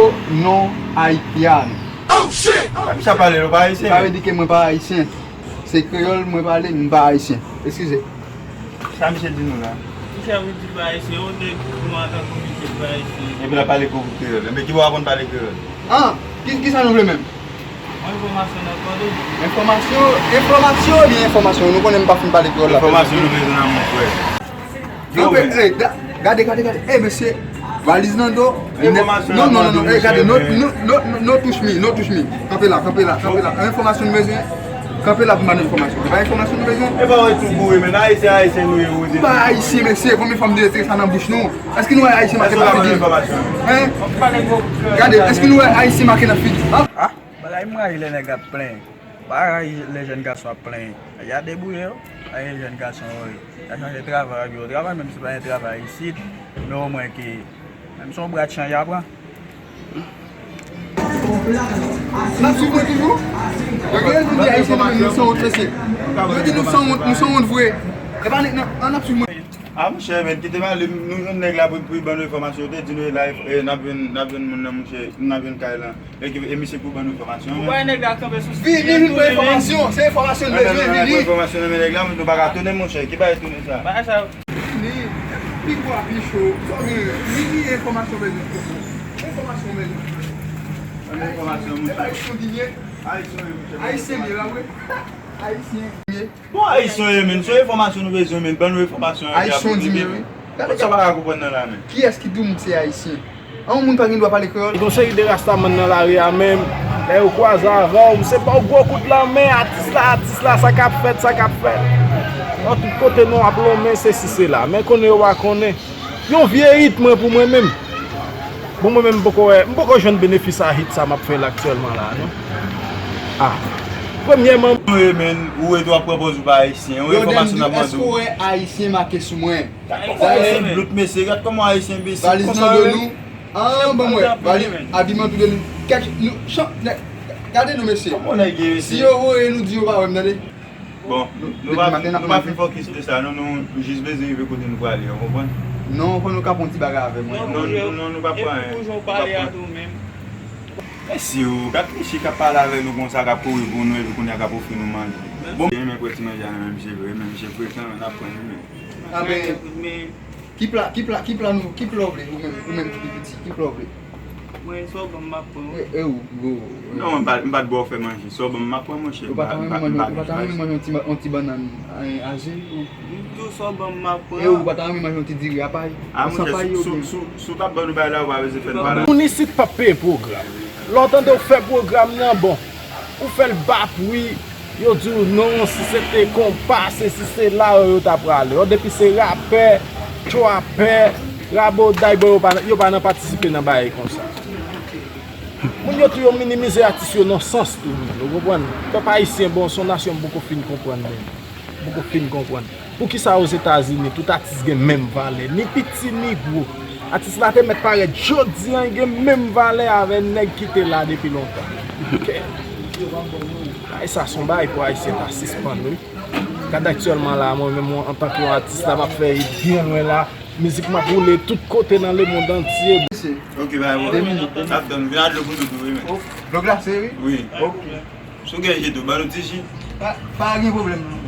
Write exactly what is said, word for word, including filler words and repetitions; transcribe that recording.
Yo non Haitian. Sa misye ap pale, nou pa ayisyen? Sa vle di ke mwen pa ayisyen. Se kreyòl mwen pale, m pa ayisyen. Eskize. Sa misye di nou la? Misye ap di l pa ayisyen, yon nèg nou antanke misye pa ayisyen. Epi l ap pale kou kreyòl. Enben, ki bò w aprann pale kreyòl? Ah, ki, ki sa nou vle menm? Yon enfòmasyon nan kò de. Enfòmasyon, enfòmasyon, li enfòmasyon. Nou konnen m pa fin pale kreyòl la. Enfòmasyon nou bezwen nan moun frè. Yo, men, eh, ga-, gade, gade, gade. Eh, mesye, valiz nan do. Enfòmasyon nan do, mesye, men. Non, non, non, non, eh, gade, no, no, no, no touch me, no touch me. Kanpe la, kanpe la, kanpe la. Enfòmasyon nou bezwen. Kanpe la pou m ba nou enfòmasyon. Se pa enfòmasyon nou bezwen. E pa wè tou boure, men. Ayisyen, ayisyen nou ye, ou di. M pa ayisyen, mesye. Konbyen fwa m deje tire sa nan bouch nou? Èske nou wè ayisyen make nan figi? Èske w pa ban nou enfòmasyon? Hein? Gade, èske nou wè ayisyen make nan figi? Ah? Bagay m rayi lè nèg ap plenyen. Pa rayi lè jèn gason ap plenyen. Y a debouye yo. Rayi jèn gason yo. Y a chèche travay yo. Travay menm si pa gen travay isit, men omwen ke menm si yon bra chan y a pran. N ap swiv mwen toujou. Yo gen nou di ayisyen nou menm nou sanwont mesye. Yo di nou sanwont, nou sanwont vre. E pa nèg nan, an ap swiv mwen. Ah, monchè, men, kite m ale, nou jwenn nèg la pou, pou ban nou enfòmasyon. Yo te di nou la, eh, n ap jwenn, n ap jwenn moun nan, monchè, n ap jwenn kay lan. E ki, e misye pou ban nou enfòmasyon, men. Ou wè nèg la kanpe sou... Vini, vini pou enfòmasyon, se enfòmasyon nou bezwen, vini. Pou enfòmasyon, men nèg la, nou pa ka tounen, monchè. Ki bagay tounen sa? Bagay sa. Vini, pi gwo a pi cho. Sa w gen? Vini, enfòmasyon bezwen. Enfòmasyon bezwen. Enfòmasyon, monchè. E pa Ayisyen ki ye? Ayisyen, monchè. Ayisyen ye la, wi. Ayisyen ye. Bon, Ayisyen yo ye, men. Se enfòmasyon nou bezwen, men. Ban nou enfòmasyon yo. Ayisyen di men, wi. Gade sa pa ka konprann nan la, men. Kiyès ki di w se Ayisyen? An, yon moun pa gen dwa pale kreyòl? Gen yon seri de rastaman nan lari a menm. Lè yo kwaze avè w, m se ba w gwo kout lanmen, atis la, atis la, sa k ap fèt, sa k ap fèt. Nan tout kote nou ap lonmen, sesi, sela. Men konnen yo pa konnen. Yon vye hit mwen pou mwen menm. Bon, mwen menm, m poko wè, m poko jwenn benefis a hit sa m ap fè la aktyèlman la, non. Ah. Premyèman, ou ye, men, ou ye, w ap pran pòz ou pa ayisyen. Yon enfòmasyon n ap mande w. Èske w wè ayisyen make sou mwen? Ayisyen blout, mesye, gad kòman ayisyen enbesil. Valiz nan do nou. Ah, bon, mwen, valiz, abiman tou de nou. Kèk, nou, chan, nèg, gade nou, mesye. Kòman nèg ye, mesye? Si yo voye nou, di yo pa wè m, tande. Bon, nou, nou pa, nou pa fin fokis de sa, non, nou jis bezwen rive kote nou prale, ou konprann? Non, ou konn ou ka pran ti bagay avè mwen. Non, non, non, nou pa pran anyen. Epi pou jan w pale a tou menm. Mesye, o, gad mesye k ap pale avè nou konsa, k ap kouri pou nou, epi kounye a k ap ofri nou manje. Bon, men kwè ti manje a nan men misye vre, men misye frekan, n ap pran li, men. Ah, men, ki pla, ki pla, ki pla nou, ki pla w vle, ou menm, ou menm ki pi piti, ki pla w vle? Mwen, sa w ban m, m ap pran. E, e ou, bro? Non, mwen pa, m pa t ba w fè manje. Sa w ban m, m ap pran, monchè. Ou pa ta renmen manje, ou pa ta renmen manje yon ti, yon ti bannann, eh, aje? Ou... M di w sa w ban m, m ap pran. E ou pa ta renmen manje yon ti diri apay? Ah, San monchè, pay si, yo si, byen? Si, si w pa t ban nou bagay la, ou pa bezwen fè n pale. Moun isit p ap peye pwogram. Lè w tande w fè pwogram nan, bon, ou fè l ba pri, yo di w non, si se te konpa, se si se la yo, yo ta prale. Yo depi se rapè, trapè, raboday, bon, yo pa, yo pa nan patisipe nan bagay konsa. Moun yo tou yo minimize atis yo nan sans tou, ou konprann? Pèp ayisyen, bon, se yon nasyon m poko fin konprann, men. M poko fin konprann. Poukisa Ozetazini tout atis gen menm valè, ni piti ni gwo? Atis la te mèt parèt jodi an, li gen menm valè avè nèg ki te la depi lontan. Ok. Ay, sa se yon bagay pou Ayisyen ta sispann, wi. Gad aktyèlman la, mwen menm antanke yon atis la, m ap fè byen lwen la. Mizik m ap woule tout kote nan lemonn antye. Ok, ba, bon. N ap tann. Vin ak dlo pou nou tou, wi, men. Dlo glase, wi? Wi. Ok. Si w gen ji tou, ban nou ti ji. Pa, pa gen pwoblèm, non.